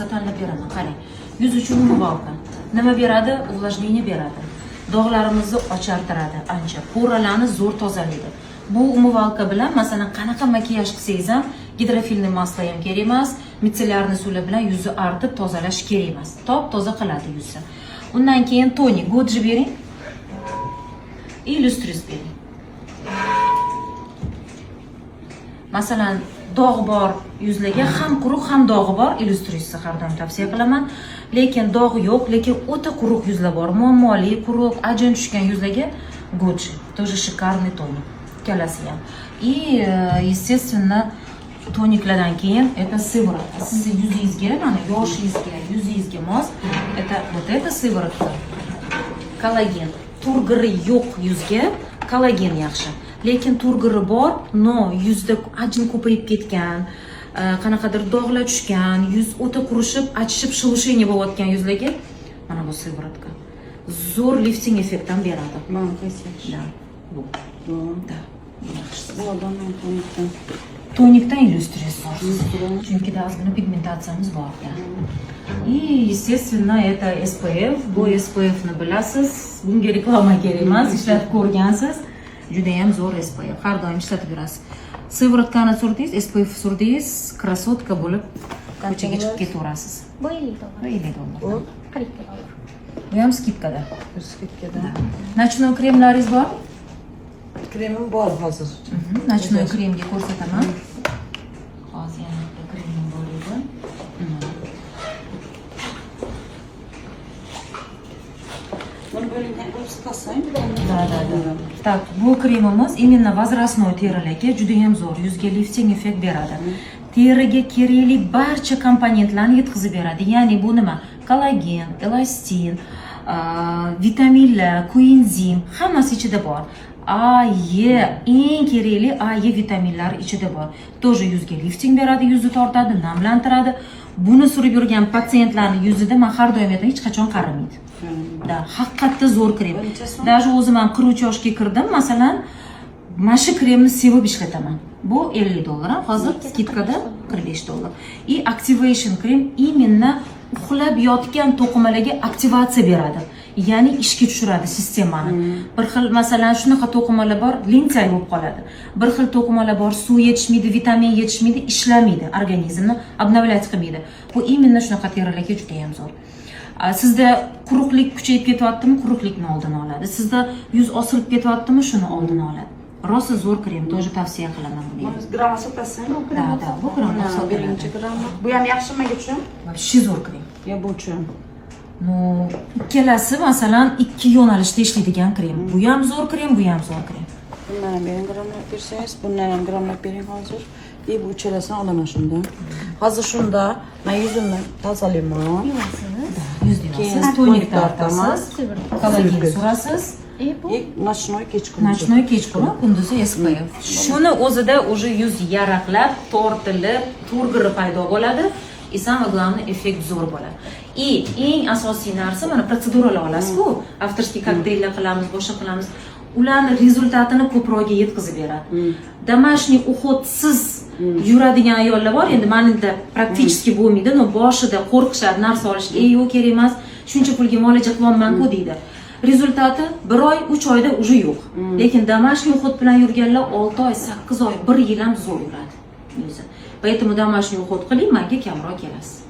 narsa tanlab beraman. Qarang, yuz uchun умывалка nima beradi? Увлажнение beradi, dog'larimizni ochartiradi ancha, пора larni zo'r tozalaydi. Bu умывалка bilan, masalan, qanaqa makiyaj qilsangiz ham, гидрофильный масло ham kerak emas, мицеллярный suvlar bilan yuzni artib tozalash kerak emas, top toza qiladi yuzni. Undan keyin тоник Goji bering и Lustrous bering. Masalan, dog' bor yuzlarga, ham quruq, ham dog'i bor, Illustriousni har doim tavsiya qilaman. Lekin dog'i yo'q, lekin o'ta quruq yuzlar bor, muammoli quruq, ajin tushgan yuzlarga Goji тоже шикарный тоник, ikkalasi ham. И естественно, тоник lardan keyin это сыворотка. Sizni yuzingizga, mana yoshingizga, yuzingizga mos это вот эта сыворотка, kollagen. Тургор i yo'q yuzga kollagen yaxshi, lekin тургор i bor, но yuzda ajin ko'payib ketgan, qanaqadir dog'lar tushgan, yuz o'ta qurishib, achishib, шелушение bo'layotgan yuzlarga mana bu сыворотка zo'r lifting effekt ham beradi. Mana qaysi yaxshi? Да, bu. Bu. Да, bu yaxshisi. Bulardan ham тоник dan. Тоник dan Illustrious zo'r, chunki ozgina pigmentatsiyamiz bor, да. И естественно, это SPF. Bu SPF ni bilasiz, bunga reklama kerak emas, ishlatib ko'rgansiz, judayam zo'r SPF, har doim ishlatib yurasiz. Сыворотка ni surdingiz, SPF surdingiz, красотка bo'lib ko'chaga chiqib ketaverasiz. Bu 50 dollar. Bu 50 dollar. Bu 42 dollar. Bu ham скидка da. Скидка da. Ночной kremlaringiz bor? Kremim bor hozir. Ночной kremga ko'rsataman hozir. Yana bitta kremim bor edi. Buni bo'lingan bo'lib sotasan. Да. Так, bu kremimiz именно возрастной terilarga judayam zo'r, yuzga lifting effekt beradi. Teriga kerakli barcha komponentlarni yetkazib beradi. Ya'ni bu nima? Kollagen, elastin, vitaminlar, koenzim hammasi ichida bor. A, E, eng kerakli A, E vitaminlari ichida bor. Тоже yuzga lifting beradi, yuzni tortadi, namlantiradi. Buni surib yurgan patsientlarning yuzida, man har doim aytaman, hech qachon qarimaydi. Да, haqiqatda zo'r krem. Necha so'm? Даже o'zim ham 43 yoshga kirdim, masalan, mana shu kremni sevib ishlataman. Bu 50 dollar, a, hozir скидка da 45 dollar. И activation krem именно uxlab yotgan to'qimalarga aktivatsiya beradi. Ya'ni ishga tushiradi sistemani. Bir xil, masalan, shunaqa to'qimalar bor, лентяй bo'lib qoladi. Bir xil to'qimalar bor, suv yetishmaydi, vitamin yetishmaydi, ishlamaydi, organizmni обновлять qilmaydi. Bu именно shunaqa terilarga juda ham zo'r. Sizda quruqlik kuchayib ketyaptimi, quruqlikni oldini oladi. Sizda yuz osilib ketyaptimi, shuni oldini oladi. Rosa zo'r krem, тоже tavsiya qilaman buni. Buni gramma sotasan? Да, bu grammda sotiladi. Birinchi gramma. Bu ham yaxshi menga uchun? Вообще zo'r krem. Yo bu uchun? Ну, ikkalasi, masalan, ikki yo'nalishda ishlaydigan krem. Bu ham zo'r krem, bu ham zo'r krem. Bundan ham bering, grammlab bersangiz, bundan ham grammlab bering hozir. И bu uchalasini olaman shunda. Hozir shunda men yuzimni tozalayman. Yuvasiz. Yuz Keyin yuvasiz, tonik tonik tortasiz, kollagen surasiz. И bu И ночной kechqurun. Ночной kechqurun, kunduzi SPF. Shuni o'zida уже yuz yaraqlab, tortilib, тургор i paydo bo'ladi. И самое главное, effekt zo'r bo'ladi. И eng asosiy narsa, mana protseduralar olasiz-ku, авторский kokteyllar qilamiz, boshqa qilamiz. Ularni результат ini ko'proqga yetkazib beradi. Домашний уход siz yuradigan ayollar bor, endi manida практически bo'lmaydi, но boshida qo'rqishadi narsa olishga, "Ey, yo'q, kerak emas, shuncha pulga muolaja qilyapman-ku", deydi. Результат i bir oy, 3 oyda уже yo'q. Lekin домашний уход bilan yurganlar 6 oy, 8 oy, bir yil ham zo'r yuradi yuzi. Поэтому домашний уход qiling, manga kamroq kelasiz.